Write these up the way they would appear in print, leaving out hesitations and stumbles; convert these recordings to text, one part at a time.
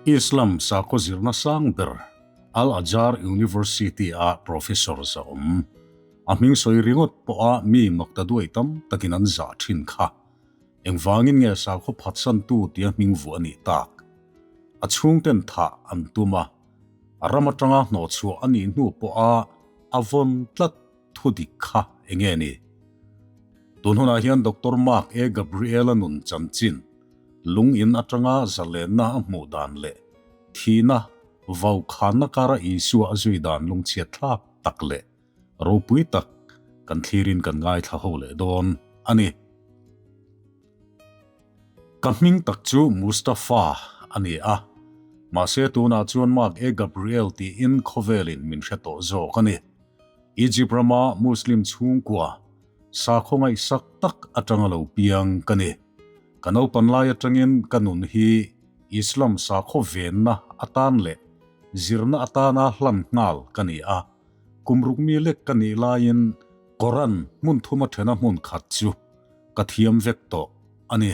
Islam sakhaw zirna sang ber Al-Azhar University-a professor za awm. A hming sawi ringawt pawha mi makta duai tam takin an zah thin kha. Engvangin nge sakhaw phatsantu tia hming vuah a nih tak? A chhungten thah an tum a, a ram atanga hnawhchhuah a nih hnu pawha a vawn tlat thu dik kha enge ni? Tun hunah hian Doctor Mark A. Gabriel-a nun chanchin, lung in atanga zalenna a hmuh dan leh thihna vaukhanna kara Isua a zui dan lungchhiat thlak tak leh ropui tak kan thlirin kan ngaithla ho leh dawn a ni. Ka hming tak chu Mustafa a ni a, mahse tunah chuan Mark A. Gabriel tiin khawvelin min hre tawh zawk a ni. Egypt rama Muslim chhungkua sakhaw ngaihsak tak atanga lo piang ka ni. Ka naupan lai atangin ka nun hi Islam sakhaw venna atan leh zirna atana hlan nghal ka ni a. Kum ruk mi lek ka nih laiin Koran hmun thuma thena hmun khat chu ka thiam vek tawh a ni.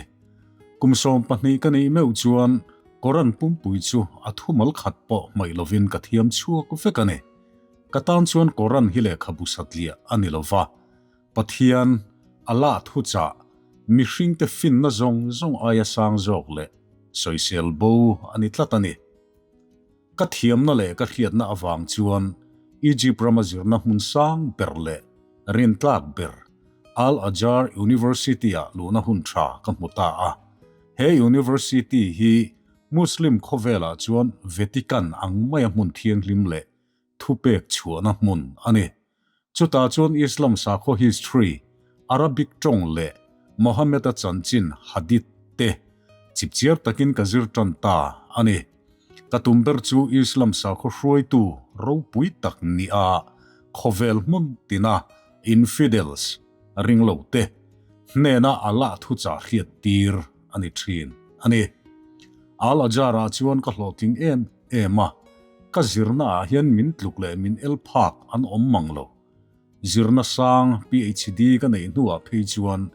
Kum 12 ka nih meuh chuan Koran pumpui chu a thumal khat pawh hmaih lovin ka thiam chhuak vek a ni. Ka tan chuan Koran hi lehkhabu satliah a ni lova, Pathian, Allah thuchah, mihringte finna zawng zawng aia sang zawk leh sawisel bo a ni tlat a ni. Ka thiamna leh ka hriatna avang chuan Egypt rama zirna hmun sang ber leh rintlak ber Al-Azhar University-ah luhna hun tha ka hmu ta a. He university hi Muslim khawvelah chuan Vatican ang maia hmun thianghlim leh thupek chhuahna hmun a ni. Chutah chuan Islam sakhaw history, Arabic tawng leh Mohammed-a chanchin Hadith te chipchiar takin ka zir tan ta a ni. Ka tum ber chu Islam sakhaw hruaitu ropui tak nia khawvel hmun tina infidels, ringlo te, hnena Allah thuchah hriat tir a ni thin a ni. Al-Azhar-ah chuan ka hlawhtling em em a, ka zirna ah hian min tluk leh min el phak an awm mang lo. Zirna sang PhD ka neih hnuah phei chuan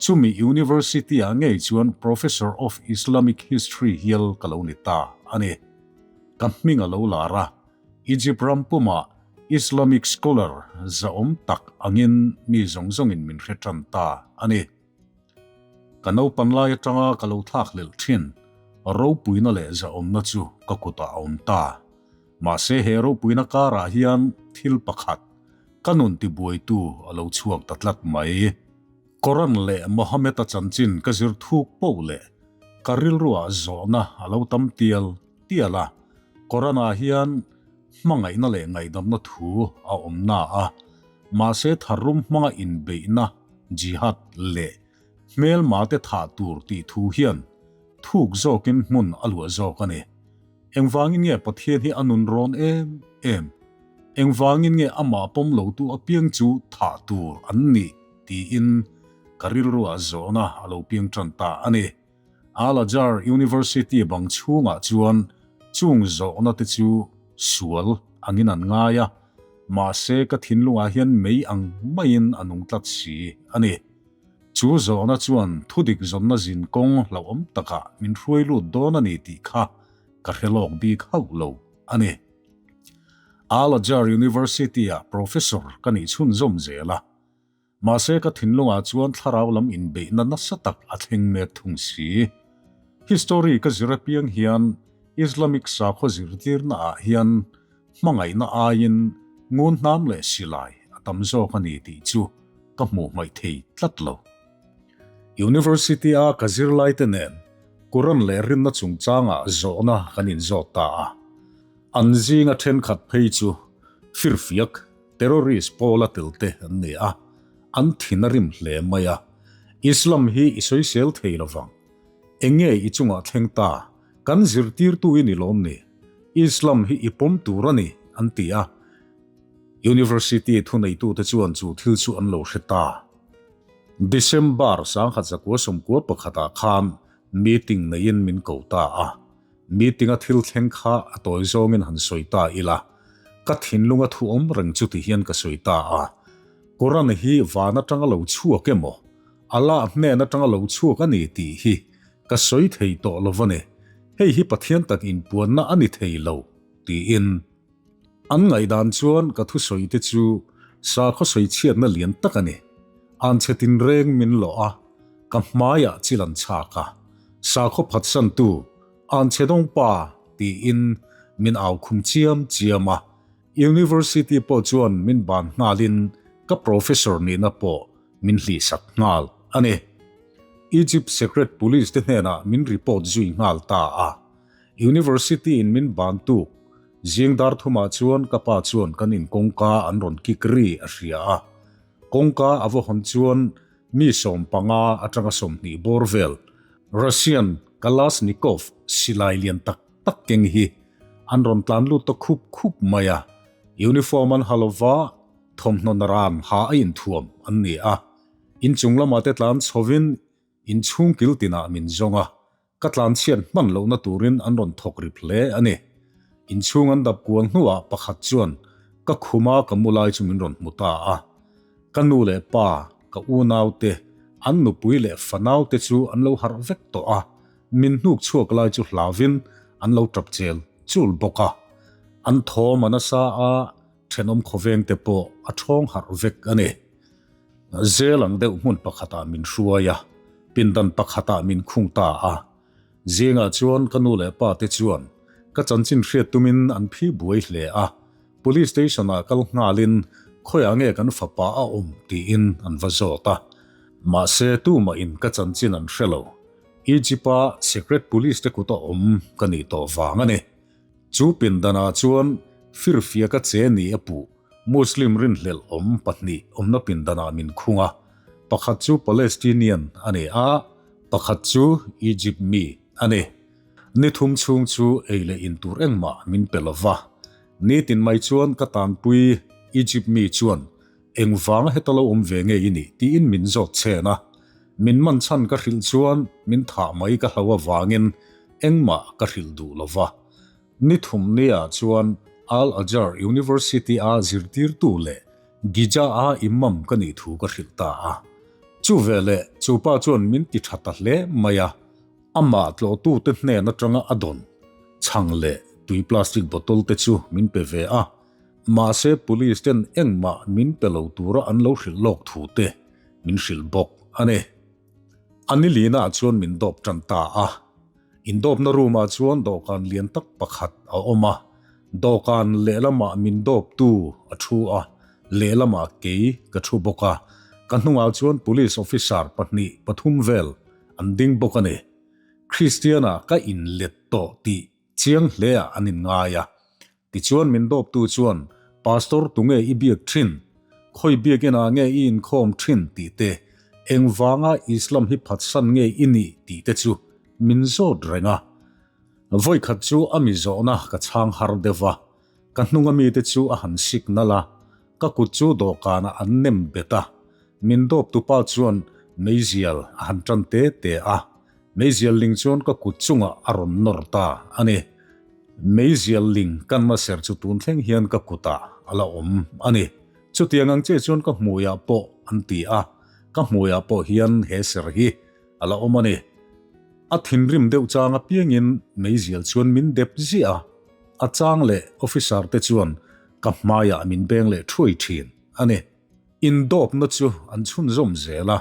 chumi University ah ngei chuan Professor of Islamic History hial ka lo ni ta a ni. Ka hming a lo lar a, Egypt ram pumah Islamic scholar zahawm tak angin mi zawng zawngin min hre tan ta a ni. Ka naupan lai atanga ka lo thlak hlelh thin ropuina leh zahawmna chu ka kutah a awm ta. Mahse he ropuina karah hian thil pakhat, ka nun tibuaitu a lo chhuak ta tlat mai. Koran leh Mohammed-a chanchin ka zir thuk poh leh ka rilruah zawhna a lo tam tial tial a, Koran-ah hian hmangaihna leh ngaihdamna thu a awm na a, mahse tharum hmanga inbeihna, jihad, leh hmelmate thah tur tih thu hian thuk zawkin hmun a luah zawk a ni. Engvangin nge Pathian hi a nun rawn em em? Engvangin nge amah pawm lotu apiang chu thah tur an nih? tiin ka rilruah zawhna a lo piang tan ta a ni. Al-Azhar University bang chhungah chuan chung zawhna te chu sual angin an ngai a, mahse ka thinlungah hian mei ang maiin a nung tlat si a ni. Chu zawhna chuan thudik zawnna zin kawng hlauhawm takah min hruai lut dawn a ni tih kha ka hre lawk bik hauh lo a ni. Al-Azhar University-ah Professor ka nih chhunzawm zel a. Mahse ka thinlungah chuan thlarau lam inbeihna nasa tak a thleng mek thung si. History ka zir apiang hian Islamic sakhaw zirtirna ah hian hmangaihna aiin ngun hnam leh silai a tam zawk a ni tih chu ka hmuh hmaih thei tlat lo. University a ka zirlai te nen Quran leh rinna chungchangah zawhna kan inzawt ta a. An zinga thenkhat phei chu firfiak Terrorist pawl a tel te an ni a, an thin a rim hle mai a. Islam hi i sawisel thei lovang. Enge i chungah thleng ta, kan zirtirtu i ni lawm ni? Islam hi i pawm tur a ni, an ti a. University thuneitute chuan chu thil chu an lo hre ta. December 1991 ah khan meeting neiin min ko ta a. Meeting a thil thleng kha a tawi zawngin han sawi ta ila, ka thinlung a thu awm reng chu ti hian ka sawi ta a. Quran hi van atanga lo chhuak emaw, Allah hnen atanga lo chhuak a ni tih hi ka sawi thei tawh lo a ni. Hei hi Pathian tak inpuanna a ni thei lo, tiin. An ngaihdan chuan ka thusawi te chu sakhaw sawichhiatna lian tak a ni. Anchhe tinreng min lawh a, ka hmaiah chil an chhak a. Sakhaw phatsantu, anchhe dawngpa tiin min au khum chiam chiam a. University pawh chuan min ban nghalin ka professor nihna pawh min hlihsak nghal a ni. Egypt Secret Police te hnenah min report zui nghal ta a. University in min ban tuk zing dar thumah chuan ka pa chuan kan in kawngka an rawn kik ri a hria a. Kawngka a va hawn chuan mi 15 atanga 20 bawr vel Russian Kalashnikov silai lian tak tak keng hi an rawn tlan lut ta khup khup mai a. Uniform an ha lova thawmhnaw naran ha a inthuam an ni a. Inchung lamah te tlan chhovin inchhung kil tinah min zawng a. Ka tlanchhiat hman lohna turin an rawn thawk rip hle a ni. Inchhung an dap kual hnuah pakhat chuan ka khuma ka mu lai chu min rawn hmu ta a. Ka nu leh pa, ka unaute, an nupui leh fanaute chu an lo harh vek tawh a, min hnuk chhuak lai chu hlauvin an lo tap chel chul bawk a. An thawm a nasa a, thenawm khawvengte pawh a thawng harh vek a ni. Zel ang deuh hmun pakhatah min hruai a, pindan pakhatah min khung ta a. Zingah chuan ka nu leh pa te chuan ka chanchin hriat tumin an phi buai hle a, Police station ah kal nghalin khawiah nge kan fapa a awm tiin an va zawt a. Mahse tumah in ka chanchin an hre lo. Egypt a secret police te kut a awm ka nih tawh vang a ni. Chu pindanah chuan firfia ka che ni a puh. Muslim rinhlelh awm pahnih awmna pindanah min khung a, pakhat chu Palestinian a ni a, pakhat chu Egypt mi a ni. Ni thum chhung chu ei leh in tur engmah min pe lo va. Nitin mai chuan ka tanpui Egypt mi chuan engvanga heta lo awm ve nge i nih tiin min zawt chhen a. Min man chhan ka hrilh chuan min thah mai ka hlo avangin engmah ka hrilh duh lo va. Ni thum nia chuan Al Azhar University a zirtirtu leh Giza a imam ka nih thu ka hrilh ta a. Chu veleh chu pa chuan min ti tha ta hle mai a, amah tlawhtute hnen atanga a dawn chhang leh tui plastic bottle te chu min pe ve a, mahse police ten engmah min pe lo tura an lo hrilh lawk thu te min hrilh bawk a ni. A nilina chuan min dawp tan ta a. Indawpna room ah chuan dawhkan lian tak pakhat a awm a, dawhkan lehlamah min dawptu a thu a, lehlamah kei ka thu bawk a, ka hnungah chuan police officer pahnih pathum vel an ding bawk a ni. Christian-a ka inlet tawh tih chiang hleah an inngai a, Tichuan min dawptu chuan, Pastor tunge i biak thin? Khawi biakinah nge i inkhawm thin? tih te, Engvanga Islam hi phatsan nge i nih? tih te chu min zawt reng a. Vawikhat chu a mi zawhna ka chhang har deuh va, ka hnunga mite chu a han signal a, ka kut chu dawhkanah an nem bet a. Min dawptupa chuan meizial a han tan te te a, meizial ling chuan ka kut chungah a rawn nawr ta a ni. Meizial ling kan maser chu tun thleng hian ka kutah a la awm a ni. Chutiang ang che chuan ka hmuiah pawh an ti a, ka hmuiah pawh hian he ser hi a la awm a ni. A thinrim deuh chang apiangin meizial chuan min dep ziah a, a chang leh officer te chuan ka hmaiah min beng leh thuai thin a ni. Indawpna chu an chhunzawm zel a,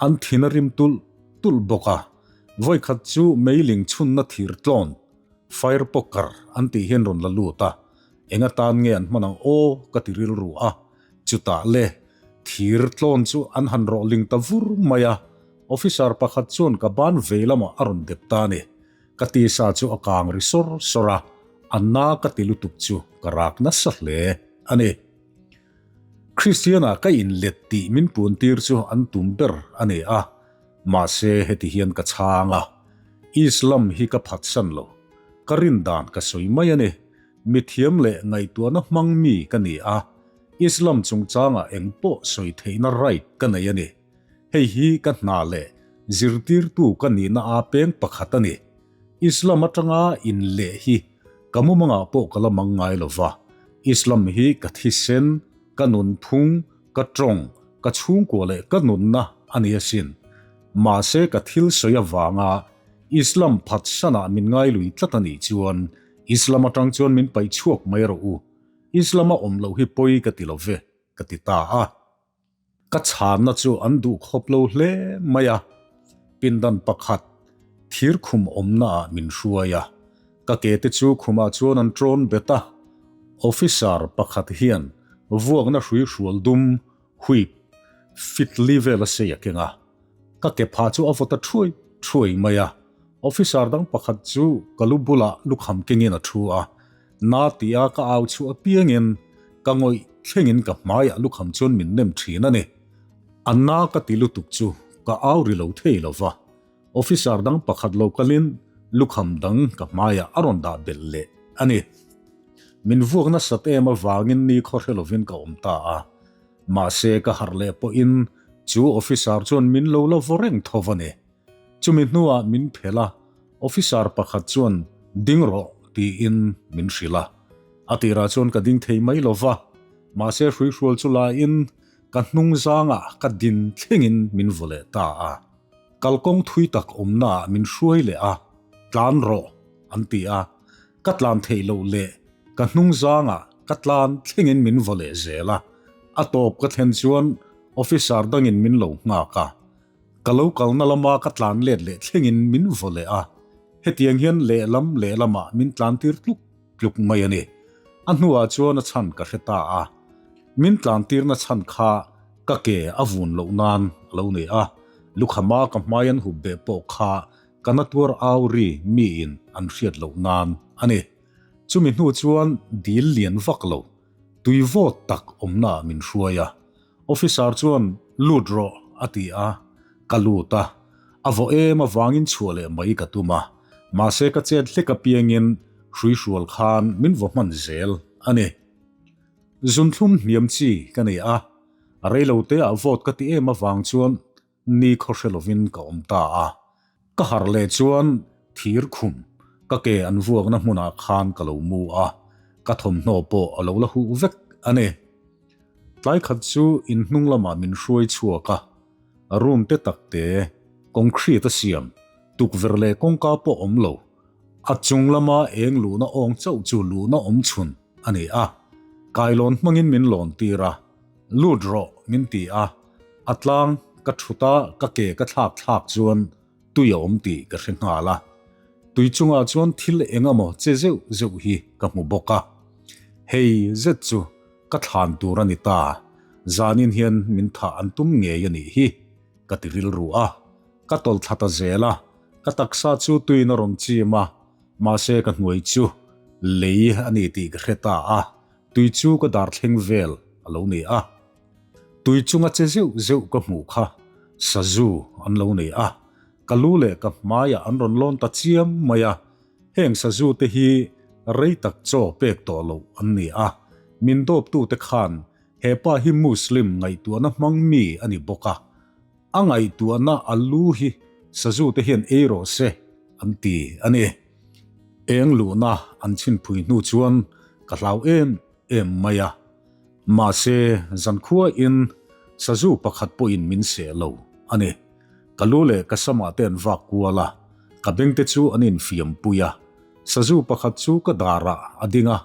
an thin a rim tulh tulh bawk a. Vawikhat chu meiling chhunna thir tlawn, fire poker, an tih hian rawn la lut a, eng atan nge an hman ang aw ka ti rilru a, chutah le thir tlawn chu an han rawh ling ta vur mai a, officer pakhat chuan ka ban vei lamah a rawn dep ta a ni. Ka tisa chu a kang ri sawr sawr a, a na ka ti lutuk chu ka rak nasa hle a ni. Kristiana ka inlet tih min puntir chu an tum ber a ni a, mahse heti hian ka chhang a, Islam hi ka phatsan lo, ka rin dan ka sawi mai a ni, mithiam leh ngaihtuahna hmang mi ka ni a, Islam chungchangah engpawh sawi theihna right ka nei a ni, hei hi ka hna leh zirtirtu ka nihna a peng pakhat a ni. Islam atanga inleh hi ka mumangah pawh ka la mang ngai lo va, Islam hi ka thisen, ka nunphung, ka tawng, ka chhungkua leh ka nunna a ni asin. Mahse ka thil sawi avanga Islam phatsanah min ngai lui tlat a nih chuan Islam atang chuan min paih chhuak mai rawh u. Islam a awm loh hi pawi ka ti lo ve, ka ti ta a. Ka chhanna chu an duh khawp lo hle mai a, pindan pakhat thir khum awmnaah min hruai a, ka ke te chu khumah chuan an ṭawn bet a, officer pakhat hian vuakna hrui hrual dum, whip, fit li vel a sei a keng a, ka ke phah chu a vawt a ṭhuai ṭhuai mai a, officer dang pakhat chu ka lu bulah lukham kengin a ṭhu a, Na tia ka au chhuah apiangin ka ngawih thlengin ka hmaiah lukham chuan min nem thin a ni. A na ka ti lutuk chu ka au ri lo thei lo va, officer dang pakhat lo kalin lukham dang ka hmaiah a rawn dah belh leh a ni. Min vuak nasat em avangin ni khaw hre lovin ka awm ta a, mahse ka harh leh pawhin chu officer chuan min lo la vaw reng tho a ni. Chumi hnuah min phelh a, officer pakhat chuan ding rawh tiin min hrilh a. A tirah chuan ka ding thei mai lo va, mahse hruihrual chu laiin ka hnung zangah ka din thlengin min vaw leh ta a. Kalkawng thui tak awmnaah min hruai leh a, tlan rawh an ti a, ka tlan theih loh leh ka hnung zangah ka tlan thlengin min vaw leh zel a. A tawp ka thlen chuan officer dangin min lo nghak a. Ka lo kalna lama ka tlan let leh thlengin min vaw leh a, hetiang hian lehlam lehlamah min tlan tir tluk tluk mai a ni. A hnuah chuan a chhan ka hre ta a, min tlan tirna chhan kha ka ke a vun loh nan a lo ni a, lukhama ka hmai an hup beh pawh kha ka na tuar au ri miin an hriat loh nan a ni. Chumi hnu chuan dil lian vak lo, tui vawt tak awmnaah min hruai a, Officer chuan lut rawh a ti a, ka lut a, a vaw em avangin chhuah leh mai ka tum a, mahse ka chet hlek apiangin hruihrual khan min vaw hman zel a ni. Zunthlum hniam chi ka nei a, reilote ah vawt ka ti em avang chuan Ni khaw hre lovin ka awm ta a, ka harh leh chuan thir khum ka ke an vuakna hmunah khan ka lo mu a, ka thawmhnaw pawh a lo la huh vek a ni. Tlai khat chu in hnung lamah min hruai chhuak a, room te tak te, concrete a siam, tukverh leh kawngka pawh awm lo, a chung lama eng luhna awng chauh chu luhna awm chhun a ni a, kailawn hmangin min lawn tir a, Lut rawh min ti a, a tlang ka thut a ka ke ka thlak thlak chuan tui a awm tih ka hre nghal a. Tui chungah chuan thil eng emaw che zeuh zeuh hi ka hmu bawk a. Hei zet chu ka thlan tur a ni ta, zanin hian min thah an tum ngei a nih hi ka ti rilru a. Ka tawlh thla ta zel a, ka taksa chu tuiin a rawn chim a, mahse ka hnuai chu lei a ni tih ka hre ta a. Tui chu ka darthleng vel a lo ni a, tui chunga che zeuh zeuh ka hmuh kha sazu an lo ni a, ka lu leh ka hmaiah an rawn lawn ta chiam mai a, heng sazu te hi rei tak chaw pek tawh loh an ni a, min dawptute khan he pa hi Muslim ngaihtuahna hmang mi a ni bawk a, a ngaihtuahna a lu hi sazu te hian ei rawh se an ti a ni. Eng luhna an chhinphui hnu chuan ka hlau em em mai a, mahse zankhuain sazu pakhat pawhin min seh lo a ni. Ka lu leh ka samah te an vak kual a, ka bengte chu an infiampui a, sazu pakhat chu ka darah a ding a,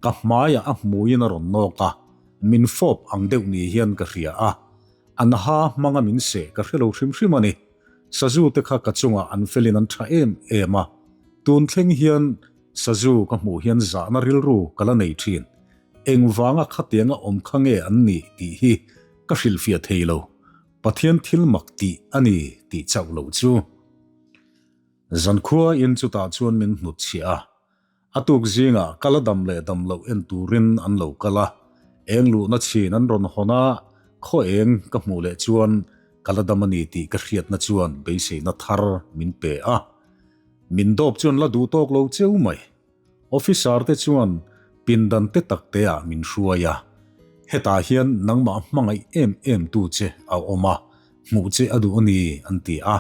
ka hmaiah a hmuiin a rawn nawk a, min fawp ang deuh ni hian ka hria a, a naha hmanga min seh ka hre lo hrim hrim a ni. Sazu te kha ka chungah an felin an tha em em a, tun thleng hian sazu ka hmuh hian zahna rilru ka la nei thin. Engvanga khatianga awm kha nge an nih tih hi ka hrilhfiah thei lo, Pathian thil mak tih a ni tih chauh loh chu. Zankhua in chutah chuan min hnutchhiah a, A tuk zingah kal a dam leh dam loh en turin an lo kal a, eng luhna chhin an rawn hawn a, khaw eng ka hmuh leh chuan kal a dam a ni tih ka hriatna chuan beiseina thar min pe a. Min dawp chuan la duh tawk lo cheu mai. Officer te chuan pindan te tak te ah min hruai a, hetah hian nangmah hmangaih em em tu che a awm a, hmuh che a duh a ni an ti a,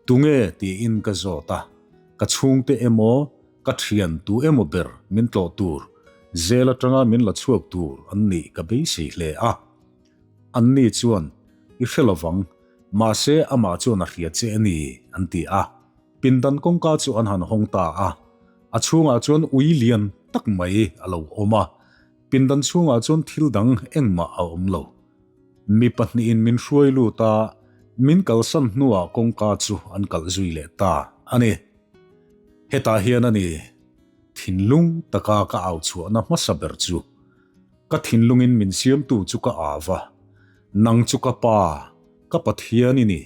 tunge tiin ka zawt a, ka chhungte emaw Ka thian tu emaw ber min tlawh tur, zel atanga min la chhuak tur an nih ka beisei hle a. Anni chuan, I hre lovang, mahse amah chuan a hria che a ni, an ti a. Pindan kawngka chu an han hawng ta a, a chhungah chuan ui lian tak mai a lo awm a, pindan chhungah chuan thil dang engmah a awm lo. Mi pahnihin min hruai lut a, min kalsan hnuah kawngka chu an kalh zui leh ta a ni. Hetah hian a ni, thinlung taka ka au chhuahna hmasa ber chu. Ka thinlungin min siamtu chu ka au a, Nang chu ka Pa, ka Pathian i ni.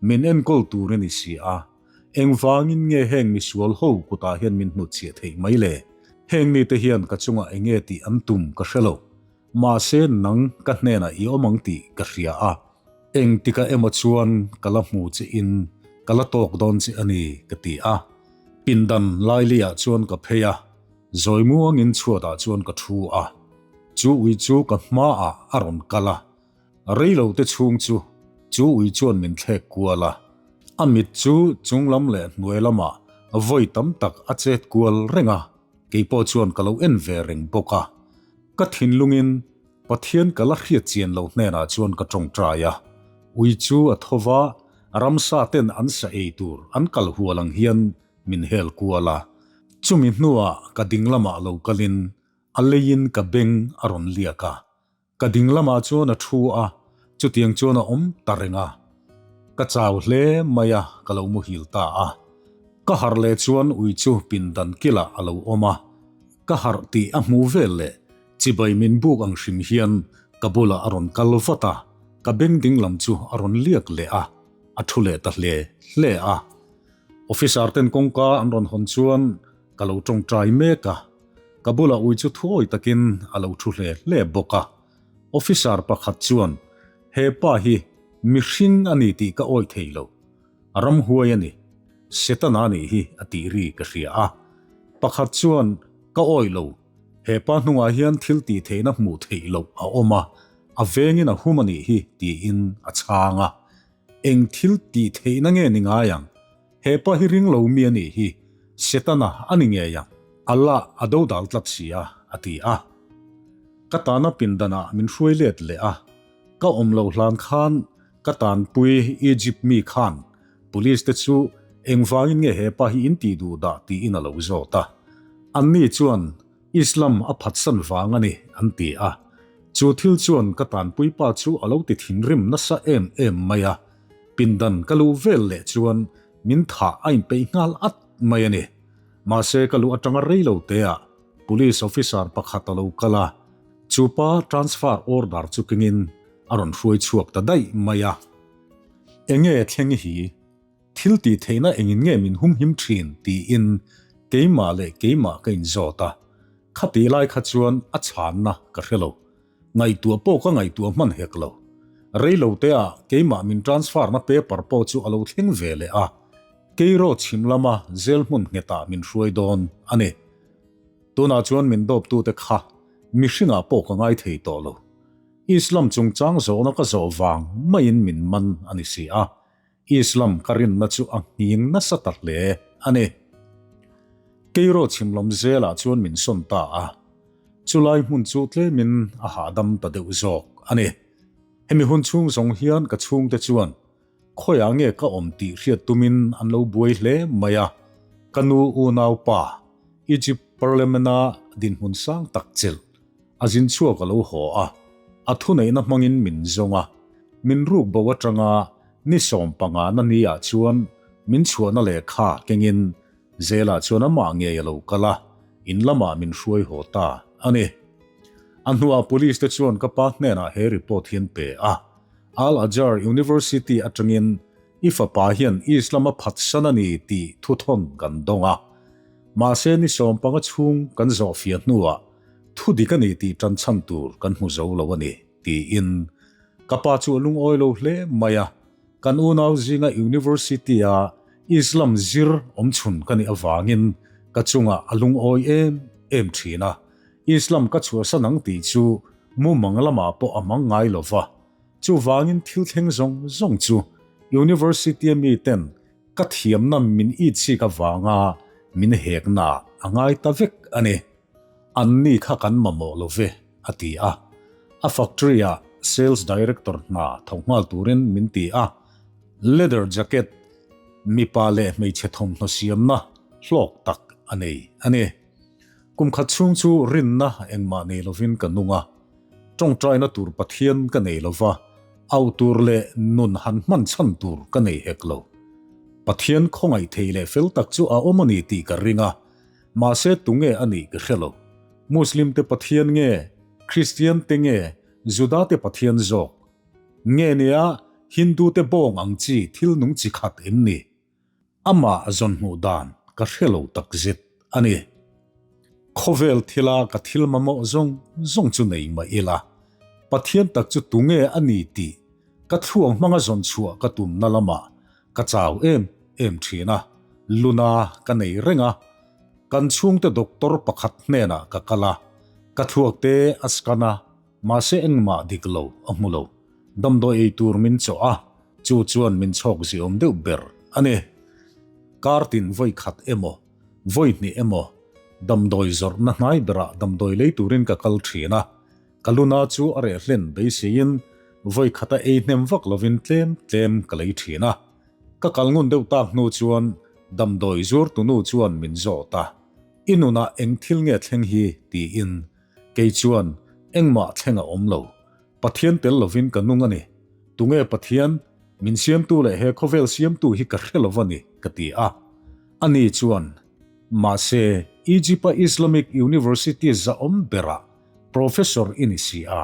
Min enkawl tur i ni si a, engvangin nge heng misual ho kutah hian min hnutchhiah theih mai le? Heng mite hian ka chungah enge tih an tum ka hre lo. Mahse nang ka hnenah i awm ang tih ka hria a, engtikah emaw chuan ka la hmu che in ka la tawk dawn che a ni ka ti a. Pindan lailiah chuan ka phei a, zawi muangin chhuatah chuan ka thu a. Chu ui chu ka hmaah a rawn kal a, Reilo te chhung chu chu ui chuan min thlek kual a, a mit chu chunglam leh hnuai lamah vawi tam tak a chet kual reng a, keipawh chuan ka lo en ve reng bawk a. Ka thinlungin Pathian ka la hriat chian lo hnenah chuan ka tawngtai a, ui chu a tho va, ramsa ten an sa ei tur an kal hual ang hian min hel kual a, chumi hnuah ka ding lamah lo kalin a leiin ka beng a rawn liak a, Ka ding lamah chuan a thu a, chutiang chuan a awm ta reng a. Ka chau hle mai a, ka lo muhil ta a. Ka harh leh chuan ui chu pindan kilah a lo awm a. Ka harh tih a hmuh vel leh chibai min buk ang hrim hian ka bulah a rawn kal vat a, ka beng ding lam chu a rawn liak leh a, a thu leh ta hle hle a. Officer ten kawngka an rawn hawn chuan ka lo tawngtai mek a. Ka bulah ui chu thuawi takin a lo thu hle hle bawk a. Officer pakhat chuan, He pa hi mihring a ni tih ka awih thei lo. A ramhuai a ni. Setana nih hi a tih ri ka hria a. Pakhat chuan, Ka awih lo. He pa hnungah hian thil tih theihna hmuh theih loh a awm a, a vengin a hum a nih hi tiin a chhang a. Eng thil tih theihna nge ni ngai ang? He pa hi ring lo mi a nih hi, Setana a ni ngei ang, Allah a dodal tlat si a, a ti a. Ka tana pindanah min hruai let leh a, ka awm loh hlan khan ka tanpui Egypt mi khan Police te chu engvangin nge he pa hi in tih duh dah tiin a lo zawt a. Anni chuan Islam a phatsan vang a ni an ti a. Chu thil chuan ka tanpui pa chu a lo ti thinrim nasa em em mai a. Pindan ka luh vel leh chuan min thah a inpeih nghal at mai a ni. Mahse ka luh atanga rei lo teah Police officer pakhat a lo kal a, chu pa transfer order chu kengin a rawn hruai chhuak ta daih mai a. Enge thleng hi? Thil tih theihna engin nge min humhim thin tiin keimah leh keimah ka inzawt a. Khatih lai kha chuan a chhanna ka hre lo. Ngaihtuah pawh ka ngaihtuah hman hek lo. Reilo te ah keimah min transfer na paper pawh chu a lo thleng ve leh a, Keiraw chhim lama jail hmun nghetah min hruai dawn a ni. Tunah chuan min dawptute kha mihringah pawh ka ngai thei tawh lo. Islam chungchang zawhna ka zawh vang maiin min man a ni si a, Islam ka rinna chu a nghing nasa ta hle a ni. Keiraw chhimlam zelah chuan min sawn ta a, chulai hmun chu tlemin a hahdam ta deuh zawk a ni. Hemi hun chhung zawng hian ka chhungte chuan khawiah nge ka awm tih hriat tumin an lo buai hle mai a, ka nu unaupa Egypt Parliament-a dinhmun sang tak chelh A zin chhuak a lo haw a, a thuneihna hmangin min zawng a, min ruk bo atanga ni 15 na ni ah chuan min chhuahna lehkha kengin Zela chuan amah ngei a lo kal a, in lamah min hruai haw ta a ni. A hnuah police te chuan ka pa hnenah he report hi an pe a, Al Azhar University atangin i fapa hian Islam a phatsan a ni tih thuthawn kan dawng a, mahse ni 15 chhung kan zawhfiah hnuah Thu dik a ni tih tan chhan tur kan hmu zo lo a ni, tiin ka pa chu a lungawi lo hle mai a. Kan unau zinga University-a Islam zir awm chhun ka nih avangin ka chungah a lungawi em em thin a. Islam ka chhuahsan ang tih chu mumang lamah pawh a hmang ngai lo va. Chuvangin thil thleng zawng zawng chu University-a miten ka thiamna min itchik avanga min hekna a ngai ta vek a ni. Anni kha kan mamawh lo ve, a ti a. A factory-ah sales director hna tho nghal turin min ti a. Leather jacket Mipa leh hmeichhe thawmhnaw siamna hlawk tak a nei a ni. Kum khat chhung chu rinna engmah nei lovin ka nung a, tawngtaina tur Pathian ka nei lova, auh tur leh nun han hman chhan tur ka nei hek lo. Pathian khawngaih thei leh fel tak chu a awm a ni tih ka ring a, mahse tunge a nih ka hre lo. Muslim te Pathian nge, Kristian te nge, Juda te Pathian zawk? Nge nia Hindu te bawng ang chi thil nung chi khat em ni? Amah zawn hmuh dan ka hre lo tak zet a ni. Khawvel thila ka thil mamawh zawng zawng chu nei mah ila, Pathian tak chu tunge a ni tih ka thluang hmanga zawn chhuah ka tumna lamah ka chau em em thin a, luna ka nei reng a. Kan chhungte doctor pakhat hnenah ka kal a, ka thluakte a scan a, Mahse engmah dik lo a hmu lo. Damdawi ei tur min chawh a, chu chuan min chhawk ziawm deuh ber a ni. Kar tin vawi khat emaw, vawi hnih emaw damdawi zawrhna hnai berah damdawi lei turin ka kal thin a. Ka luna chu a reh hlen beiseiin vawi khata ei hnem vak lovin tlem tlem ka lei thin a. Ka kal ngun deuh tak hnu chuan damdawi zuartunu chuan min zawt a, I nunah eng thil nge thleng hi? tiin. Kei chuan, Engmah thleng a awm lo. Pathian tel lovin ka nung a ni. Tunge Pathian? Min siamtu leh he khawvel siamtu hi ka hre lo a ni, ka ti a. Ani chuan, Mahse, Egypt-a Islamic University zahawm berah Professor i ni si a.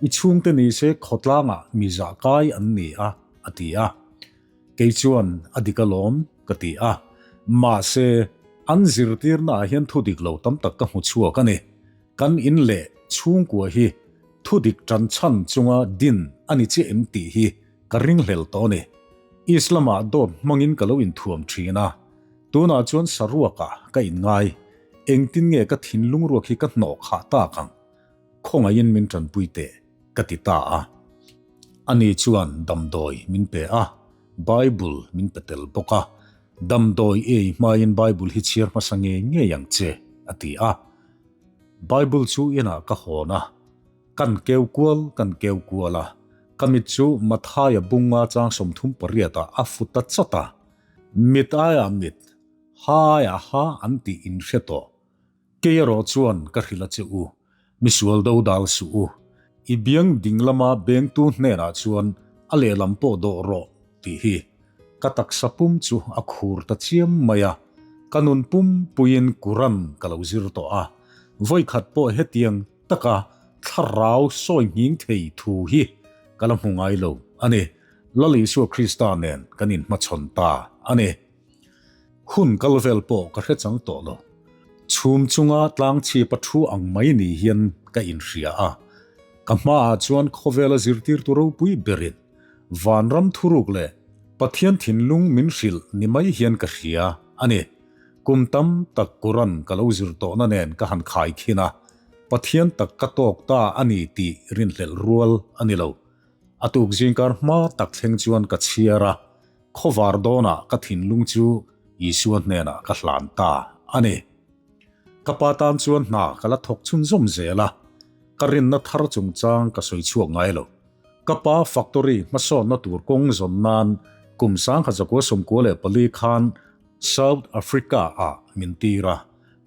I chhungte ni se khawtlangah mi zah kai an ni a, a ti a. Kei chuan a dik alawm ka ti a, mahse an zirtirna ah hian thu dik lo tam tak ka hmu chhuak a ni. Kan in leh chhungkua hi thu dik tan chhan chunga din a ni chiah em tih hi ka ringhlel tawh a ni. Islam ah dawt hmangin ka lo inthuam thin a, tunah chuan saruakah ka inngai. Engtin nge ka thinlung ruak hi ka hnawh khah tak ang? Khawngaihin min tanpui teh, ka ti ta a. Ani chuan damdawi min pe a, Bible min pe tel bawk a. Damdawi ei hmain Bible hi chhiar hmasa ngei ngei ang che, a ti a. Bible chu inah ka hawn a, kan keu kual kan keu kual a, ka mit chu Mathaia bunga chang 38 ah a fu ta chat a. Mit aiah mit, ha aiah ha an tih in hre tawh. Kei erawh chuan ka hrilh a che u, misual do dal suh u. I biang ding lama bengtu hnenah chuan a lehlam pawh dawh rawh tih hi ka taksa pum chu a khur ta chiam mai a, ka nun pum puiin Quran ka lo zir tawh a, vawikhat pawh hetiang taka thlarau sawi nghing thei thu hi ka la hmu ngai lo a ni. Lal Isua Krista nen kan inhmachhawn ta a ni. Hun kal vel pawh ka hre chang tawh lo. Chhum chunga tlang chhipa thu ang mai ni hian ka inhria a. Ka hmaah chuan khawvela zirtirtu ropui berin vanram thuruk leh Pathian thinlung min hrilh ni mai hian ka hria a ni. Kum tam tak Quran ka lo zir tawhna nen ka han khai khin a, Pathian tak ka tawk ta a ni tih rinhlelh rual a ni lo. A tuk zingkar hma tak thleng chuan ka chhiar a. Khawvar dawnah ka thinlung chu Isua hnenah ka hlan ta a ni. Ka pa tan chuan hna ka la thawk chhunzawm zel a, ka rinna thar chungchang ka sawi chhuak ngai lo. Ka pa factory hmasawnna tur kawng zawn nan kum 1994 khan South Africa ah min tir a,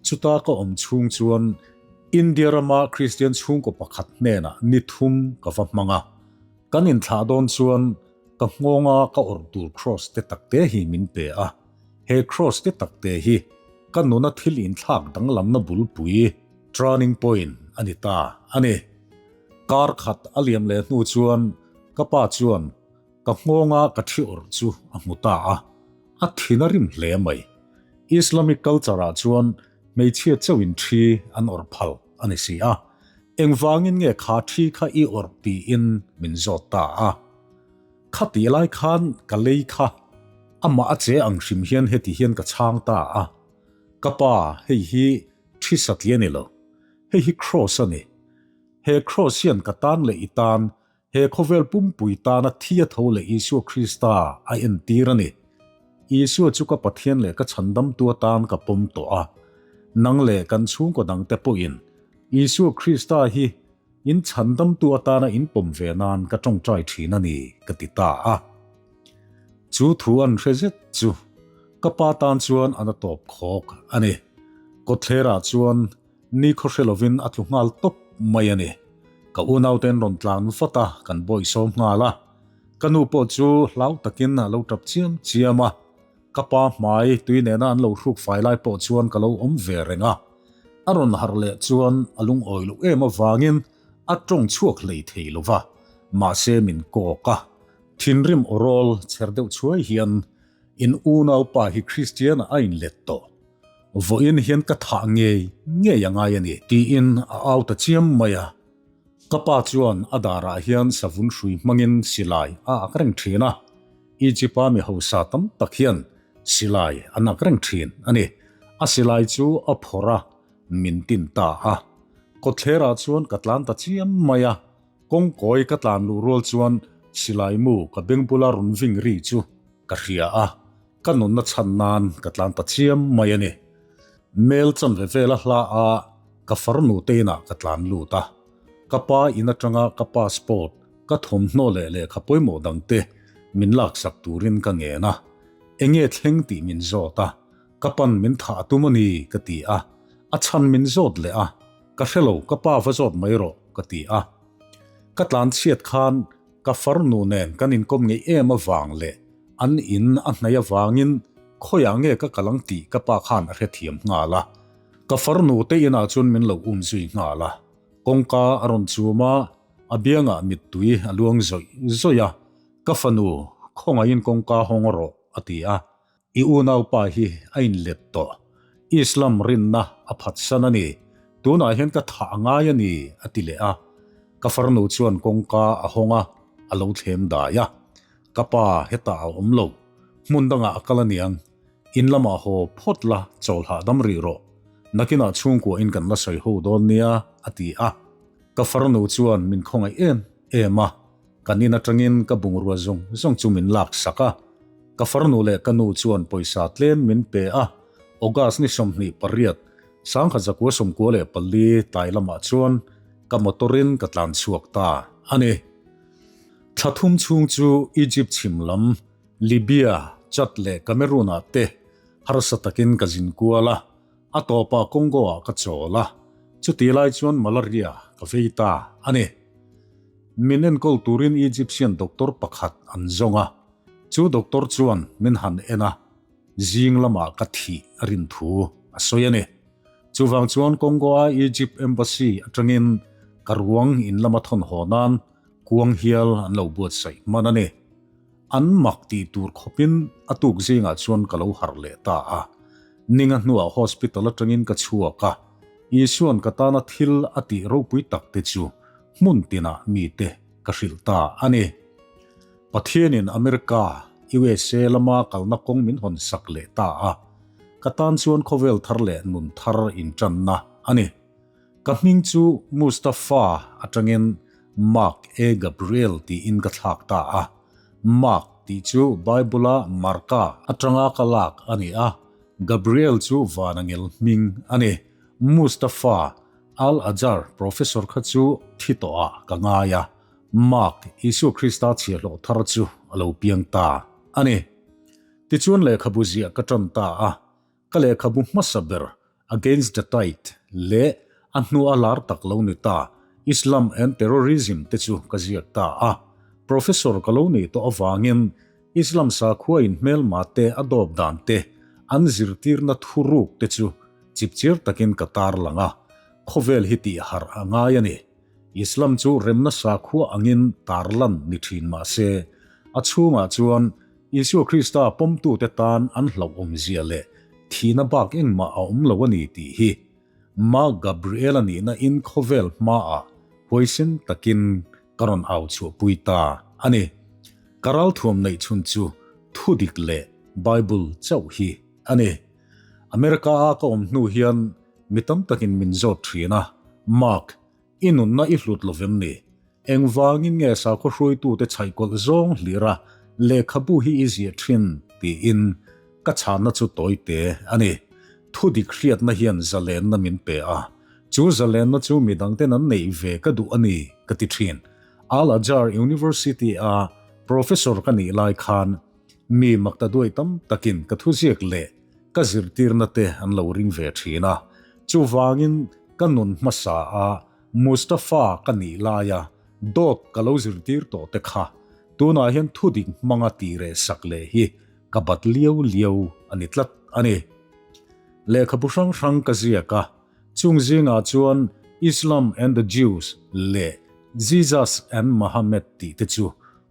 chuta ka awm chhung chuan India rama Kristian chhungkaw pakhat hnenah ni thum ka va hmang a. Kan inthlah dawn chuan Ka nghawnga ka awrh tur cross te tak te hi min pe a, he cross te tak te hi ka nuna thil inthlak danglamna bulpui, turning point, a ni ta a ni. Kar khat a liam leh hnu chuan ka pa chuan ka nghawnga ka thi awrh chu a hmu ta a, a thin a rim hle mai. Islamic culture ah chuan hmeichhia chauhin thi an awrh phal a ni si a, engvangin nge kha thi kha i awrh tiin min zawt ta a. Khatih lai khan ka lei kha amah a che ang hrim hian heti hian ka chhang ta a, Ka pa, hei hi thi satli a ni lo, hei hi Kraws a ni. He Kraws hian ka tan leh i tan, he khawvel pumpui tana thi a tho leh Isua Krista a entir a ni. Isua chu ka Pathian leh ka chhandamtu atan ka pawm tawh a, nang leh kan chhungkaw dangte pawhin Isua Krista hi In chhandamtu atana in pawm ve nan ka tawngtai thin a ni, ka ti ta a. Chu thu an hre zet chu ka pa tan chuan a na tawp khawk a ni. Kawtthlerah chuan ni khaw hre lovin a tlu nghal tawp mai a ni. Ka unauten rawn tlan vat a, kan bawihsawm nghal a. Ka nu pawh chu hlau takin a lo tap chiam chiam a. Ka pa hmai tui nena an lo hruk fai lai pawh chuan ka lo awm ve reng a. A rawn harh leh chuan a lungawi loh em avangin a tawng chhuak hlei thei lo va, mahse min kawk a. Thinrim awrawl chher deuh chhuai hian in unaupa hi Kristian-ah a inlet tawh. Vawiin hian ka thah ngei ngei a ngai a ni, tiin a au ta chiam mai a. Ka pa chuan a darah hian savun hrui hmangin silai a ak reng thin a. Egypt-a mi hausa tam tak hian silai an ak reng thin a ni. A silai chu a phawrh a, min tin ta a. Kawtthlerah chuan ka tlan ta chiam mai a. Kawngkawi ka tlan luh rual chuan silai mu ka beng bula rawn ving ri chu ka hria a, ka nunna chhan nan ka tlan ta chiam mai a ni. Mel chanve vela hla a ka farnu te inah ka tlan lut a, ka pa in atanga ka passport, ka thawmhnaw leh lehkha pawimawh dangte min laksak turin ka ngen a, enge thleng tih min zawt a, ka pan min thah a tum a ni ka ti a, a chhan min zawt leh a, Ka hre lo, ka pa va zawt mai rawh, ka ti a. Ka tlan chhiat khan ka farnu nen kan inkawm ngei em avang leh an in a hnaih avangin khawiah nge ka kal ang tih ka pa khan a hrethiam nghal a. Ka farnu te inah chuan min lo um zui nghal a. Kawngka a rawn chum a, a biangah mittui a luang zawih zawih a. Ka fanu, khawngaihin kawngka hawng rawh, a ti a. I unaupa hi a inlet tawh. Islam rinna a phatsan a ni. Tunah hian ka thah a ngai a ni, a ti leh a. Ka farnu chuan kawngka a hawng a, a lo thlem dai a. Ka pa hetah a awm lo. Hmun dangah a kal aniang. In lamah haw phawt la, chawl hahdam rih rawh. Nakinah chhungkuahin kan la sawi ho dawn nia, a ti a. Ka farnu chuan min khawngaih em em a. Kan in atangin ka bungrua zawng zawng chu min lak sak a, ka farnu leh ka nu chuan pawisa tlem min pe a, August ni 28, 1994 tlai lamah chuan ka motor in ka tlan chhuak ta a ni. Thla thum chhung chu Egypt chhim lam, Libya, Chad leh Cameroon ah te harsa takin ka zin kual a, a tawpah Congo ah ka chawl a, chutih lai chuan malaria ka vei ta a ni. Min enkawl turin Egyptian doctor pakhat an zawng a, chu doctor chuan min han en a, zing lamah ka thih a rin thu a sawi a ni. Chuvang chuan Congo-a Egypt Embassy atangin ka ruang in lama thawn haw nan kuang hial an lo buatsaih hman a ni. An mak tih tur khawpin a tuk zingah chuan ka lo harh leh ta a. Ninga hnuah hospital atangin ka chhuak a, Isua'n ka tana thil a tih ropui tak te chu hmun tinah mite ka hrilh ta a ni. Pathianin America, USA, lama kalna kawng min hawn sak leh ta a, ka tan chuan khawvel thar leh nun thar intanna a ni. Ka hming chu Mustafa atangin Mark A. Gabriel tiin ka thlak ta a. Mark tih chu Bible-a Marka atanga ka lak a ni a, Gabriel chu vanangel hming a ni. Mustafa Al-Azhar professor kha chu thi tawhah ka ngai a, Mark, Isua Krista chhiahhlawh thar chu a lo piang ta a ni. Tichuan lehkhabu ziah ka tan ta a, ka lehkhabu hmasa ber Against the Tide leh a hnua lar tak lo ni ta Islam and Terrorism te chu ka ziak ta a. Professor ka lo nih tawh avangin Islam sakhua in hmelma te a dawp dan te, an zirtirna thuruk te chu chipchir takin ka tarlang a, khawvel hi tih harh a ngai a ni. Islam chu remna sakhua angin tarlan ni thin mah se, a chhungah chuan Isua Krista pawmtute tan an hlauhawmzia leh thihna bak engmah a awm lo a ni tih hi Mark Gabriel-a nihna in khawvel hmaah huaisen takin ka rawn au chhuahpui ta a ni. Ka ralthuam neih chhun chu thudik leh Bible chauh hi a ni. America-a ka awm hnu hian mi tam takin min zawt thin a, Mark, i nunna i hlut lo vem ni? Engvangin nge sakhaw hruaitute chhaihkawlh zawng hlira lehkhabu hi i ziah thin? tiin ka chhanna chu tawite a ni. Thudik hriatna hian zalenna min pe a, chu zalenna chu midangten an neih ve ka duh a ni ka ti thin. Al-Azhar University-a professor ka nih lai khan. Mi maktaduai tam takin ka thuziak leh ka zirtirna te an lo ring ve thin a, chuvangin ka nun hmasa a Mustafa ka nih laia dawt ka lo zirtir tawh te kha tunah hian thudik hmanga tih reh sak leh hi ka bat liau liau a ni tlat a ni. Lehkhabu hrang hrang ka ziak a, chung zingah chuan Islam and the Jews leh Jesus and Muhammad tih te chu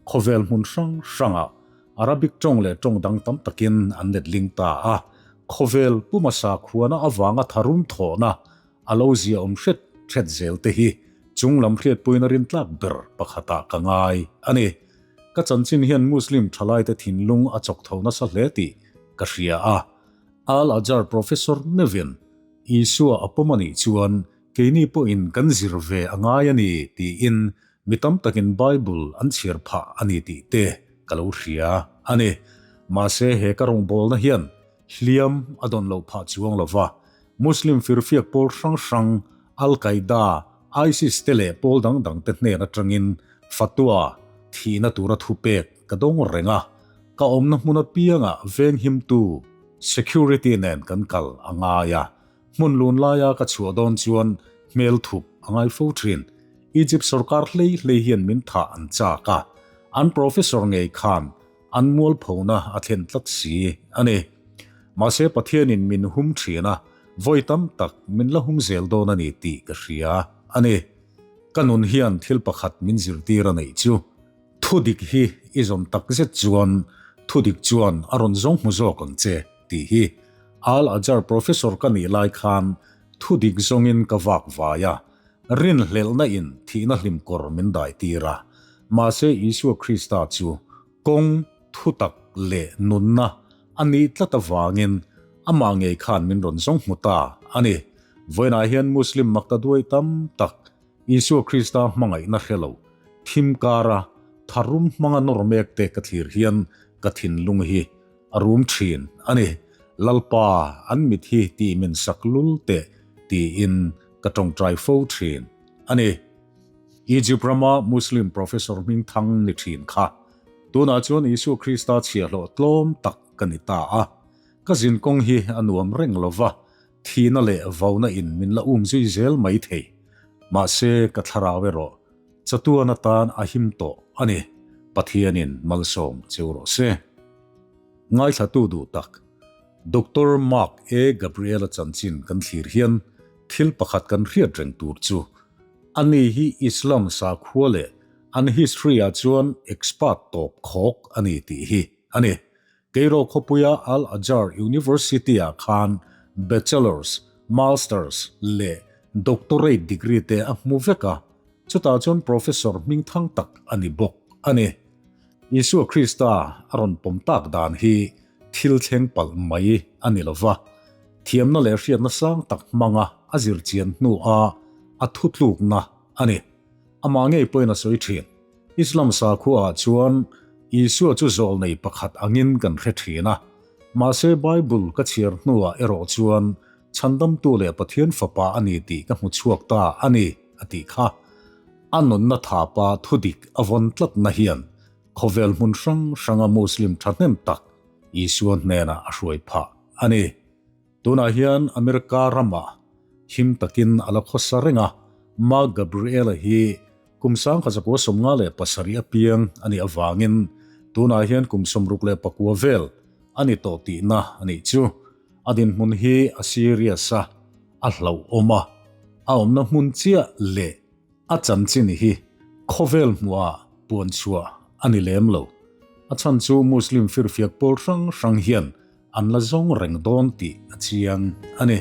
khawvel hmun hrang hrangah Arabic tawng leh tawng dang tam takin an letling ta a, khawvel pumasa khuana avanga tharum thawhna a lo zia awm hret hret zel te hi chunglam hriatpuina rintlak ber pakhatah ka ngai a ni. Ka chanchin hian Muslim thalaite thinlung a chawk tho nasa hle tih ka hria a. Al-Azhar Professor meuhin Isua a pawm a nih chuan keini pawhin kan zir ve a ngai a ni tiin Mi tam takin Bible an chhiar phah a ni tih te ka lo hria a ni. Mahse he ka rawngbawlna hian hliam a dawn loh phah chuang lo va, Muslim firfiak pawl hrang hrang, Al-Qaeda, ISIS te leh pawl dang dang te hnen atangin fatwa, thihna tura thupek, ka dawng reng a. Ka awmna hmun apiangah venghimtu, security, nen kan kal a ngai a. Hmun lun laia ka chhuah dawn chuan hmel thup a ngai fo thin. Egypt sorkar hlei hlei hian min thah an chak a, an professor ngei khan an mualphona a thlen tlat si a ni. Mahse Pathianin min hum thin a, vawi tam tak min la hum zel dawn a ni tih ka hria a ni. Ka nun hian thil pakhat min zirtir a neih chu. Thudik hi i zawn tak zet chuan thudik chuan a rawn zawng hmu zawk ang che tih hi Al Azhar professor ka nih lai khan thudik zawngin ka vak vai a, rinhlelhna in thihna hlim kawr min dai tir a. Mahse Isua Krista chu kawng thutak leh nunna a nih tlat avangin amah ngei khan min rawn zawng hmu ta a ni. Vawiinah hian Muslim maktaduai tam tak Isua Krista hmangaihna hre lo, thim kara tharum hmanga nawr mek te ka thlir hian ka thinlung hi a rum thin a ni. Lalpa, an mit hi tih min sak lul teh tiin ka tawngtai fo thin a ni. Egypt rama Muslim professor hming thang ni thin kha tunah chuan Isua Krista chhiahhlawh tlawm tak ka ni ta a. Ka zinkawng hi a nuam reng lova, Thihna leh vauna in min la um zui zel mai thei. Mahse ka thlarau erawh chatuan atan a him tawh a ni. Pathianin malsawm cheu rawh se. Ngaithlatu duh tak, Doctor Mark A. Gabriela chanchin kan thlir hian thil pakhat kan hriat reng tur chu, ani hi Islam sakhua leh an history ah chuan expert tawp khawk a ni tih hi a ni. Cairo khawpuia Al Azhar University-ah khan Bachelor's, Master's leh Doctorate degree te a hmu vek a, chutah chuan Professor hmingthang tak a ni bawk a ni. Isua Krista a rawn pawm tak dan hi thil thleng palh mai a ni lo va, thiamna leh hriatna sang tak hmanga a zirchian hnuah a thutlukna a ni. Amah ngei pawhin a sawi thin. Islam sakhuaah chuan Isua chu zawlnei pakhat angin kan hre thin a, mahse Bible ka chhiar hnuah erawh chuan Chhandamtu leh Pathian Fapa a ni tih ka hmu chhuak ta a ni, a tih kha. A nunna thapa thudik a vawn tlatna hian khawvel hmun hrang hranga Muslim thahnem tak Isua hnenah a hruai phah a ni. Tunah hian America ramah him takin a la khawsa reng a, Mark Gabriela hi kum 1957 a piang a nih avangin tunah hian kum 69 vel a ni tawh tihna a nih chu. A dinhmun hi a serious a, a hlauhawm a, a awmna hmun chiah leh A chanchin hi khawvel hmuhah puan chhuah a ni lem lo. A chhan chu Muslim firfiak pawl hrang hrang hian an la zawng reng dawn tih a chiang a ni.